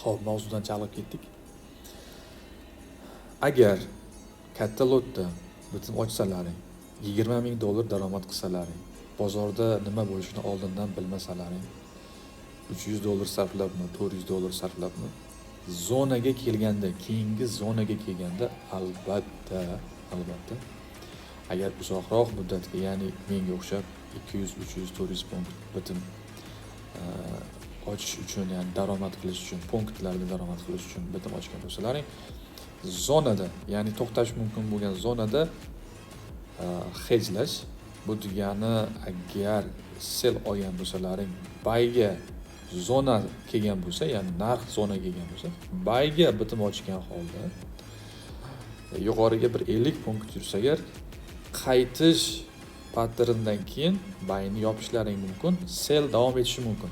Ho'p, mavzudan chalg'ib ketdik. Agar katta lotda bitim ochsalaring, 20 000 dollar daromad qilsalaring, bozorda nima bo'lishini oldindan bilmasalaring, 300 dollar sarflabmi, 400 dollar sarflabmi, zonaga kelganda, keyingi zonaga kelganda, albatta, albatta, agar uzoqroq muddatga, ya'ni menga o'xshab 200, 300, 400 punkt bitim ochish uchun, ya'ni daromad qilish uchun, punktlarda daromad qilish uchun bitim ochgan bo'lsalaring, zonada, ya'ni to'xtash mumkin bo'lgan zonada hedjlash. Bu degani, agar sell olgan bo'lsalaring, buyga zona kelgan bo'lsa, ya'ni narx zonaga kelgan bo'lsa, buyga bitim ochgan holda yuqoriga bir 50 punkt yursa agar, qaytish patterndan keyin buyni yopishlaring mumkin, sell davom etishi mumkin.